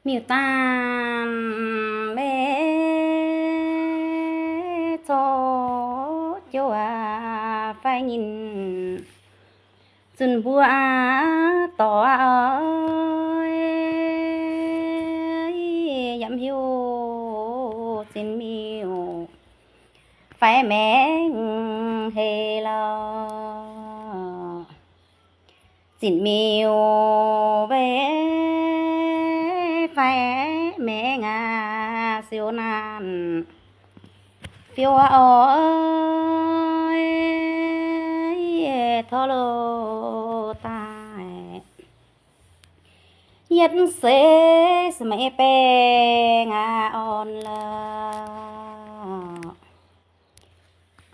Miuc-daanh maiv zorqv jouv aqv fai nyinh, zunh mbuo aqv dorc aqv oix, yaac mv hiuv zinh miuc fai maengx heh lorqc. Zinh miuc maiv fai maengx aqv siou naanc fiou aqv oix, torv loh daaih yietv seix se maiv baengh aqv orn lorqc.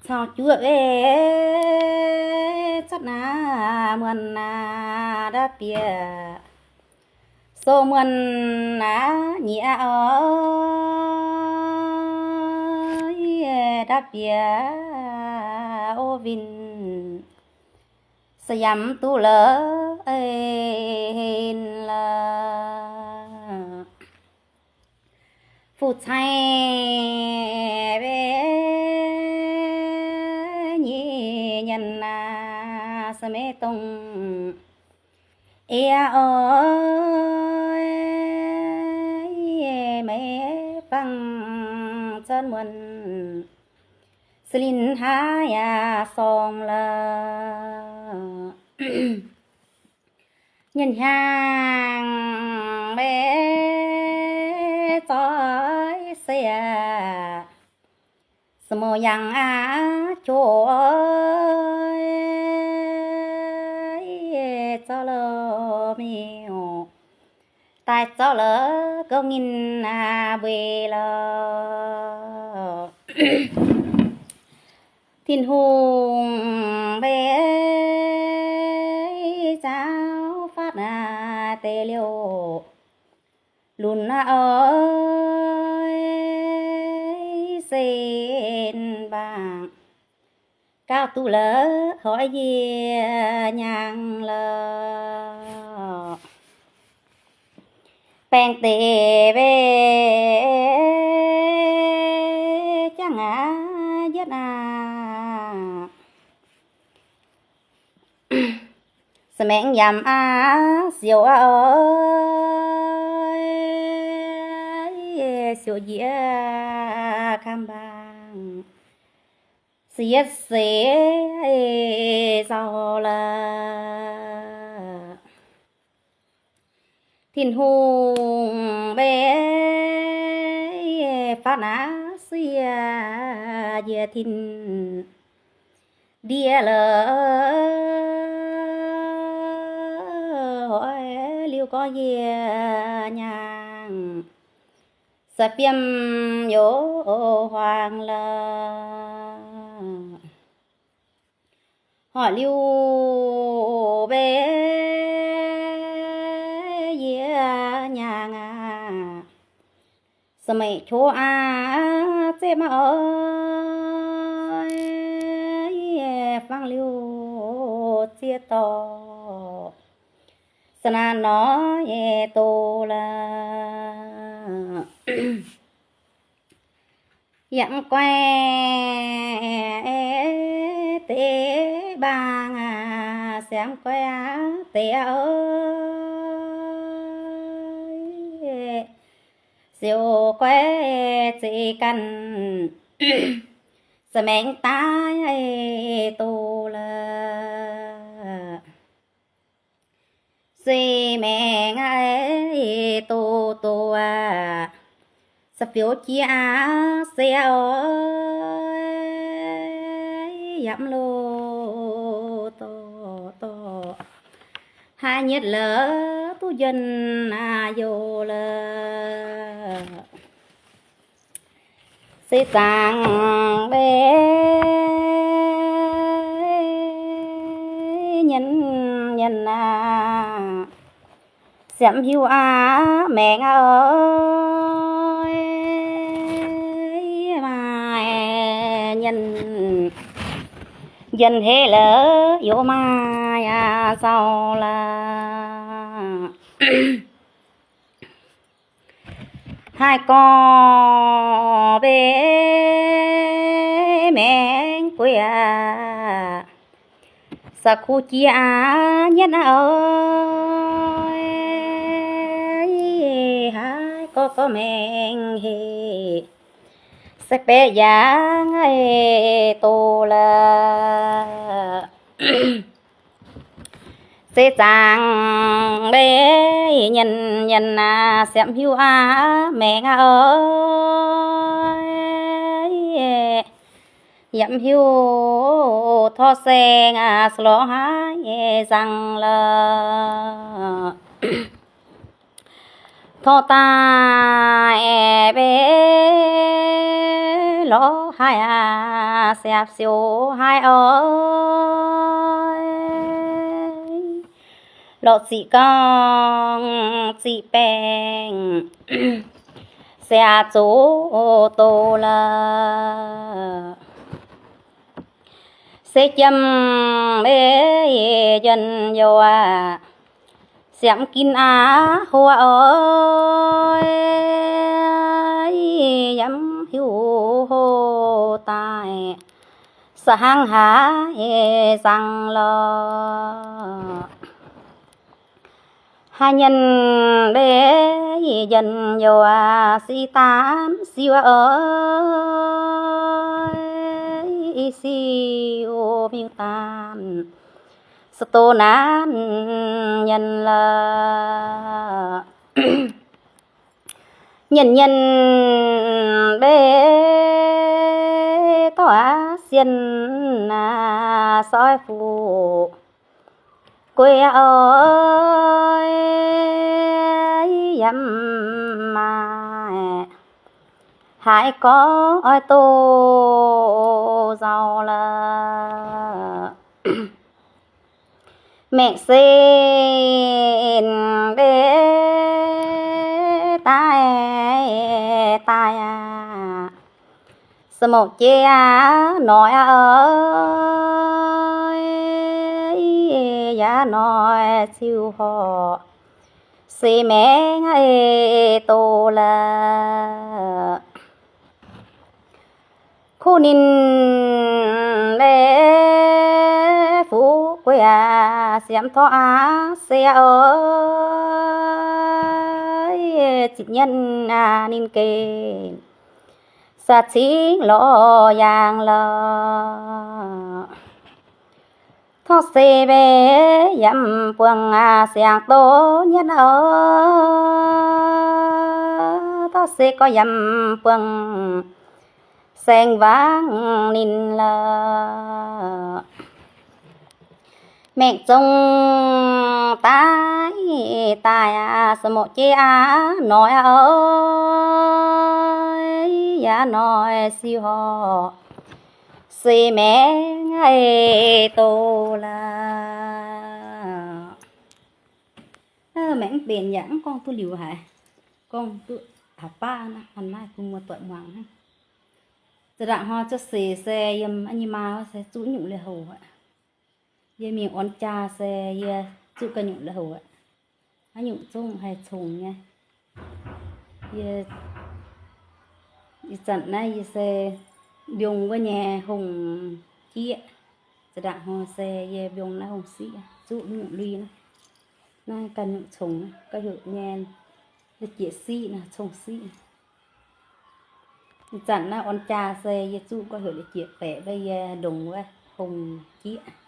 Caux juoqv weic zatv naaiv muonh naaiv ndapv bieqc, sou muonh naaiv nyieqc oix, ndapv bieqc o winh, se yaac mv duqv lorqc en lorqc. Fu-cai weic nyic nyanc naaiv se maiv dongh ei aqv oix, maiv fangx zorqv muonh, se linh haaix yaac sorng lorqc. Nyanc hnyangx maiv zoih se aqv, se mouc yangh aqv qov oix, zorqv lorqc miuc daaih zorqv lorqc gouv nyinh aqv mbueiz lorqc. Tin-Hungh maiv zaauv fatv naaiv deix liouh lunx aqv oix, se mv baac gauh duqv lorqc hoic yie hnyangx lorqc. Baengh deix weic jangx aqv yietv aqv, se maengx yaac aqv siouc aqv oix, siouc njiec kamv mbaang se yietv seix zaux lorqc. Tin-Hungh maiv fatv naaiv siev njiec tin-ndiev lorqc, hoic liuz gorngv yie hnyangx se fiem youz huaang lorqc. Hoic liuz mbe yie hnyangx aqv, se meih qov aqv zeiv maiv oix, fangx liuz ziex dorh se naaiv nor doz lorqc. Yaac mv guai deix baang aqv, se mv guai aqv deix aqv, siouc guai zeiz ganh se maengx daaih doz lorqc. Se maengx aqv doz doz aqv, se fioux jiex aqv se aqv oix, yaac mv loz dorh dorh haaix nyitv lorqc duqv njien aqv youz lorqc. Se zaangc mbe nyienz nyienz aqv, siemx hiuv aqv maengx aqv oix, maaih nyienz njien-heh lorqc youz maaih aqv zaux lorqc. Haih gorngv mbe maengx gueiv aqv, sa kuv jiex aqv nyienv aqv oix. Haih gorngv gorngv maengx heh, se baeqc yaac ngaih doz lorqc. Se zaangc mbe nyienz nyienz aac, siepv hiuv aac maengx aqv oix. Yaac mv hiuv torqv saeng aac, se lorz haaix nyei nzangc lorqc. Torqv daaih mbe lorz haaix aac, siapv siouc haaix oix. Lorqc ziqc gorngv ziqc baengc, siapv zoqc doz lorqc. Se jiem mbe njien-youh aac, siepv mv ginv aqv hoc oix. Yaac mv hiuv hoc daaih, se hnangv haaix nzangc lorqc. Haaix nyungc mbe njien-youh aac, siqv daanh siu oix, siu miuc daanh, se doz naanc nyienh lorqc. Nyienh nyienh mbe dorh aac sienh aac, se oix fuqv guei oix, yaac mv maaih haaix gorngv oix doz nzauh lorqc. Maengc se mbe daaih daaih aac, se mouc jeiv aac noic aqv oix, yaac noic ziux horqc, se maengx aqv doz lorqc. Kuv ninh mbe fuqv guei aac, siepv mv torqv aac se aqv oix, ziqc nyienh aac ninh gengh sa cingv lorz yaangh lorqc. Torqv se mbe yaac mv buangh aac, siangx doz nyienh aqv oix, torqv se gorngv yaac mv buangh saeng-wangv ninh lorqc. Maengc zong daaih daaih aac, se mouc jeiv aac noic aqv oix, yaac noic ziux horqc, se maengx aqv doz lorqc. Maengx mv benx yaac mv gorngv duqv liuz haic, gorngv duqv haaix baav naaiv, hnangv naaiv bun muoz-doic muangx hnangv. Zinh ndaangc hnoi cuotv seix se yiem nyei maa se zuqv nyungc lui-houx aqv. Yie mingh orn jaa se yie zuqv ganh nyungc lui-houx aqv. Haaix nyungc zungv haih congx nyei. Yie, ih zanc naaiv yie se mbiungc wuov nyei hungh jieqv. Zinh ndaangc hnoi se yie mbiungc naaiv hungh siqv, zuqv nyungc lui naaiv. Naaiv ganh nyungc congx, gauh heuc nyei la'jieqv siqv naaiv, cong siqv. Ih zanc naaiv orn jaa se yie zuqv gauh heuc la'jieqv baeqc wuov, yie ndongc wuov hungh jieqv.